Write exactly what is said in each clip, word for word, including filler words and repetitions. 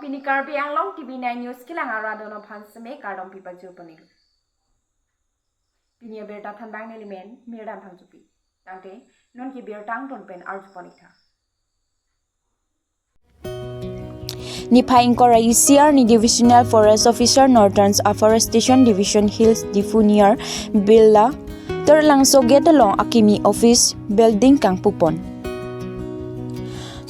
Pini Karbi Anglong T V nine News kelang arat atum aphan seme kardom pipajir pon-ik. Pini abirta thanbang nelimen Mirdan Phangchopi. Tangte non ke birta angton pen arju pon-ik tha. Niphai ingkoi ra isi arni Divisional Forest Officer Northern Afforestation Division Hills Diphu near Birla Taralangso gate along akimi office building kangpupon.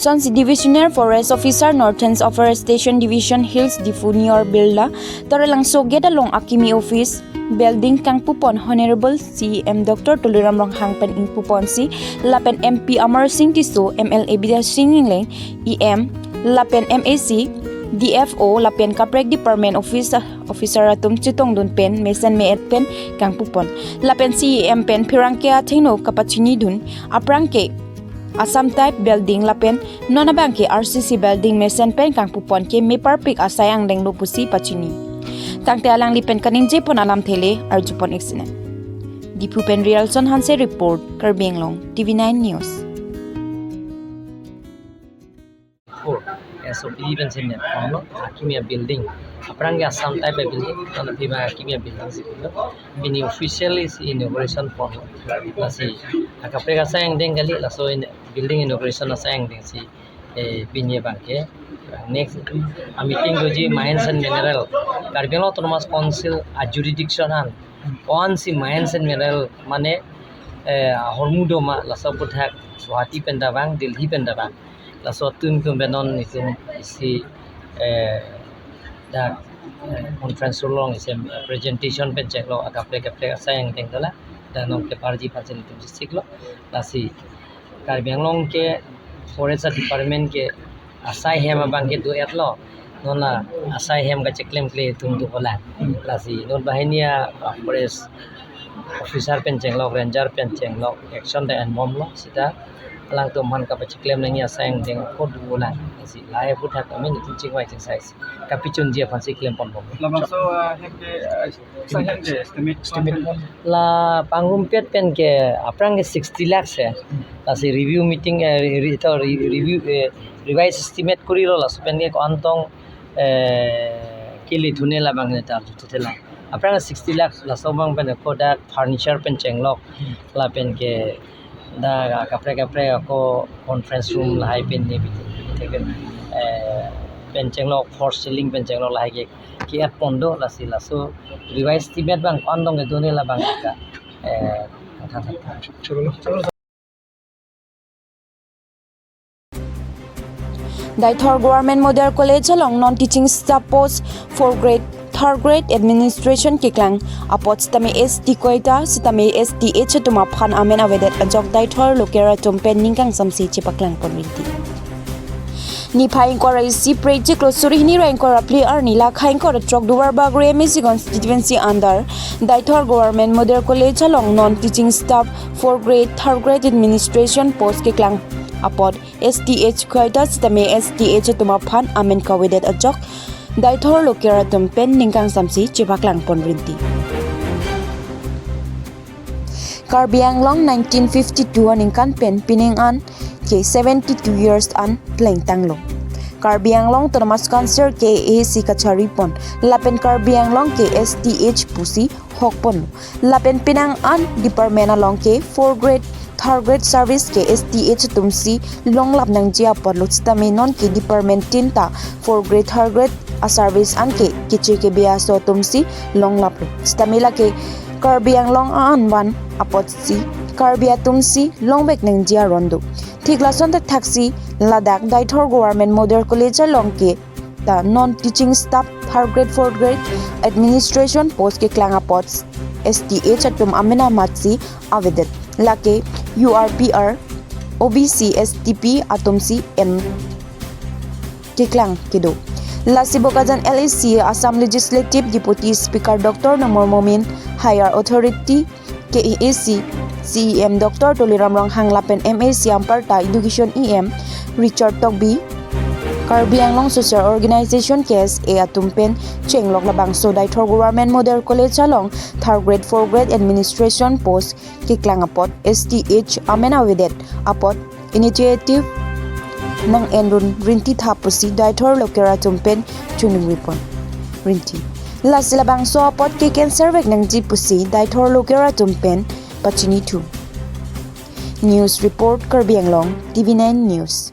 Sonsi Divisional Forest Officer Northern Afforestation Division Hills Diphu near Birla Taralangso gate along akimi office building kangpupon Honorable C E M Doctor Tuliram Ronghang pen ingpuponsi lapen M P Amarsing Tisso, M L A Bidya Sing Engleng, E M, lapen M A C, D F O, lapen kaprek department office, officer atum chetongdun pen mesen me-et pen kangpupon. Lapen C E M pen pherangke athengno kapachinidun aphrang ke Assam type building lapen non abang ke R C C building mesen pen kangpupon ke meparpik asai angdenglo pusi pachini. Tangte alangli pen kaningjepon alamthe le arju pon-ik sene. Diphu pen Rialson Hanse report, Karbi Anglong T V nine News. Four, S O P pen senior form lo, akimi abuilding. Aphrang ke Assam type abuilding, non aphi abang akimi abuilding si pulo. Pini officially si inauguration pon lo. Lasi akaprek asai angdeng kali, laso in, building inauguration asai angdeng si, eh, pini abang ke. Next, a meeting doji Mines and Mineral, Karbi Anglong Autonomous Council a jurisdiction an. Ko-an si Mines and Mineral mane, eh, ahormu doma, laso aphuthak Guwahati pen ta vang, Delhi pen ta vang. Laso atum atum pen non itum isi, eh, dak, eh, conference room along isi presentation pen chenglo, akaprek kaprek asai angdeng dola. Dak non keparji phansi itum chesik lo. Lasi Karbi Anglong ke Forest Department ke asai hem abang ke do-etlo. Non la asai hem kacheklemkle atum do-olang. Lasi non banghini a, a forest officer pen chenglok, ranger pen chenglok, action ta enbomlo, seta alangtum aphan kapacheklem nangji asai angdeng ako do-olang. Lasi lahai aphuthak kami nitum chingvai chingsai si kapachunji aphansi klem ponbom. Labangso, ah, hem ke, ah, asai hem ke estimate, estimate. La pangrumpet pen ke aphrang ke sixty lakhs he. Lasi review meeting, eh, re-, re-, to re-, review, eh, revise estimate korilo, laso pen ke ko-antong, eh, kele thune labang ne ta arju thuthe lang. Aphrang sixty lakhs, laso abang pen ako dak furniture pen chenglok, lapen ke dak kaprek kaprek ako conference room lahai pen ne bi, te pen, eh, pen chenglok, false ceiling pen chenglok lahai ke, ke-et pon do, lasi laso revise estimate abang ko-antong kedo ne labang ka, eh, thang thang thang. Deithor Government Model College along non teaching staff post fourth grade, third grade administration keklang apot sitame S T quota, sitame S T H atum aphan amen avedet ajok Deithor local atum pen ning kangsamsi chepaklang pon rinti. Niphai ingkoi ra isi, phre chiklo suri hini ra ingkoi ra phli arni, lakha ingkoi ra throk Duarbagori M A C constituency under Deithor Government Model College along non teaching staff fourth grade, third grade administration post keklang apot S T H quota sitame S T H atum aphan amen kavedet ajok Deithor local atum pen ning kangsamsi chepaklang pon rinti. Karbi Anglong nineteen fifty-two aningkan pen pining an ke seventy-two years an plengtanglo. Karbi Anglong Autonomous Council K A A C kachari pon lapen Karbi Anglong ke S T H pusi hok ponlo. Lapen penang an department along ke fourth grade, third grade service ke S T H atum si longlap nangji apotlo, sitame non ke department tin ta fourth grade, third grade a service an ke keche kebe aso atum si longlaplo. Sitame lake Karbi Anglong an van apotsi Karbi atum si longvek nangji aron do. Thik lason thakthaksi ladak Deithor Government Model College along ke ta non teaching staff third grade, fourth grade administration post keklang apot S T H atum amen amatsi avedet. Lake U R P R, O B C, S T P atum si en keklang kedo. Lasi Bokajan L A C Assam Legislative Deputy Speaker Doctor Numal Momin, Higher Authority K A A C C E M Doctor Tuliram Ronghang lapen M A C anparta Education E M Richard Tokbi, Karbi Anglong Social Organization K S A atum pen chenglok labangso Deithor Government Model College along third grade, fourth grade administration post keklang apot S T H amen avedet apot initiative nang-enrun rinti tha pusi Deithor local atum pen choningri pon. Rinti. Lasi labangso apot ke cancer vek nangji pusi Deithor local atum pen pachini thu. News report, Karbi Anglong, T V nine News.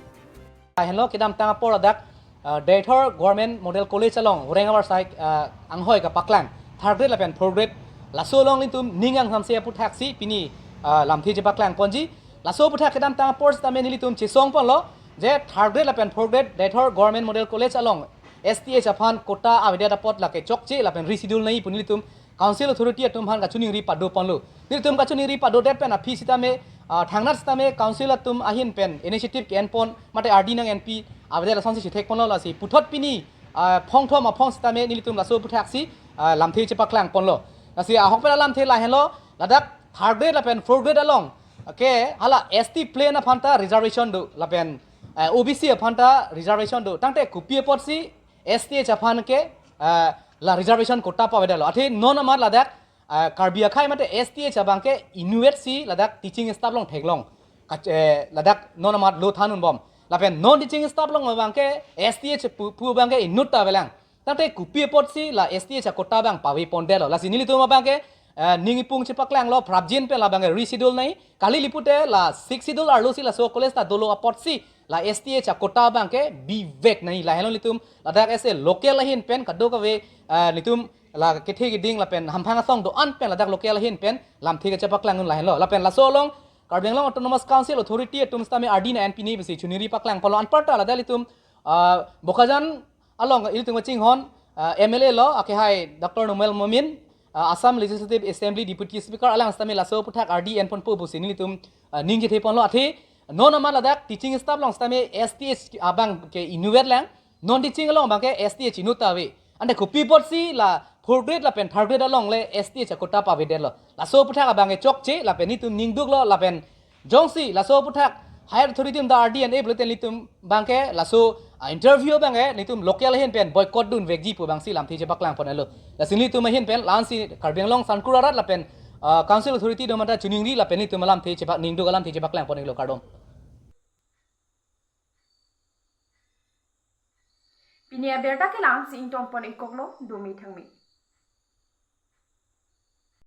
Hello, kedamtang apor ladak, uh, Deithor Government Model College along, Horeng Avarsai, uh, anghoi kapaklang, third grade lapen fourth grade, laso along nelitum ning angsamse aputhaksi pini, uh, lamthe chepaklang ponji. Laso aputhak kedamtang apor sitame nelitum chesong ponlo, je third grade lapen fourth grade Deithor Government Model College along S T H aphan quota avedet apot lake chokche lapen reschedule nangji pu nelitum Council Authority atum aphan kachoningri pado ponlo. Nelitum kachoningri padodet pen aphi sitame, ah, thangnat sitame Council atum ahin pen initiative ke-en pon, mate R D nang-enpi avedet lasonsi chethek ponlo, lasi puthot pini, ah, phongthom aphong sitame nelitum laso aputhaksi, ah, lamthe chepaklang ponlo. Lasi ahok pen alamthe lahenlo, ladak third grade lapen fourth grade along ke hala S T plain aphanta reservation do lapen, eh, O B C aphanta reservation do. Tangte kopi apotsi S T H aphan ke, eh, la reservation quota pavedetlo. Athe non amat ladak, eh, Karbi akhei mate S T H abang ke inutvet si ladak teaching staff along theklong. Kach-, eh, ladak non amat lo than-un bom. Lapen non teaching staff along abang ke S T H pu, pu abang ke inut ta avelang. Tangte kopi apotsi la S T H aquota abang pave pondetlo. Lasi nelitum abang ke, eh, ning ipung chepaklanglo, prapjin pen labang ke reschedule nangji. Kali lipute la Sixth Schedule arlosi laso college ta dolo apotsi la S T H aquota abang ke bivek nangji. Lahenlo nelitum ladak as a local ahin pen kadokave, eh, nelitum la kethe keding lapen hamphang asong do-an pen ladak local ahin pen lamthe kachepaklang un lahenlo. Lapen laso along Karbi Anglong Autonomous Council Authority atum sitame R D nang-enpi nangji pusi choningri paklang ponlo. Anparta ladak nelitum, ah, Bokajan along ilitum kachinghon, ah, M L A lo, akehai Doctor Numal Momin, ah, Assam Legislative Assembly Deputy Speaker, alang sitame laso aputhak R D en ponpo pusi nelitum, ah, ning chethe ponlo. Athe non amat ladak teaching staff along sitame S T H abang ke inutvet lang, non teaching along abang ke S T H inut ta ave. Ante kopi apotsi la fourth grade lapen third grade along le S T H aquota pavedetlo. Laso aputhak abang ke chokche lapen nelitum ning duklo lapen jongsi laso aputhak higher authority atum ta R D en-e pulote nelitum abang ke laso, ah, interview abang ke nelitum local ahin pen boycott dunvekji pu abangsi lamthe chepaklang ponlo. Lasi nelitum ahin pen la-ansi Karbi Anglong Sangkur arat lapen, ah, Council Authority atum anta choningri lapen nelitum alamthe chepak, ning duk alamthe chepaklang ponlo, kardom. Pini abirta ke la-ansi ington pon-ikoklo, dome thangme.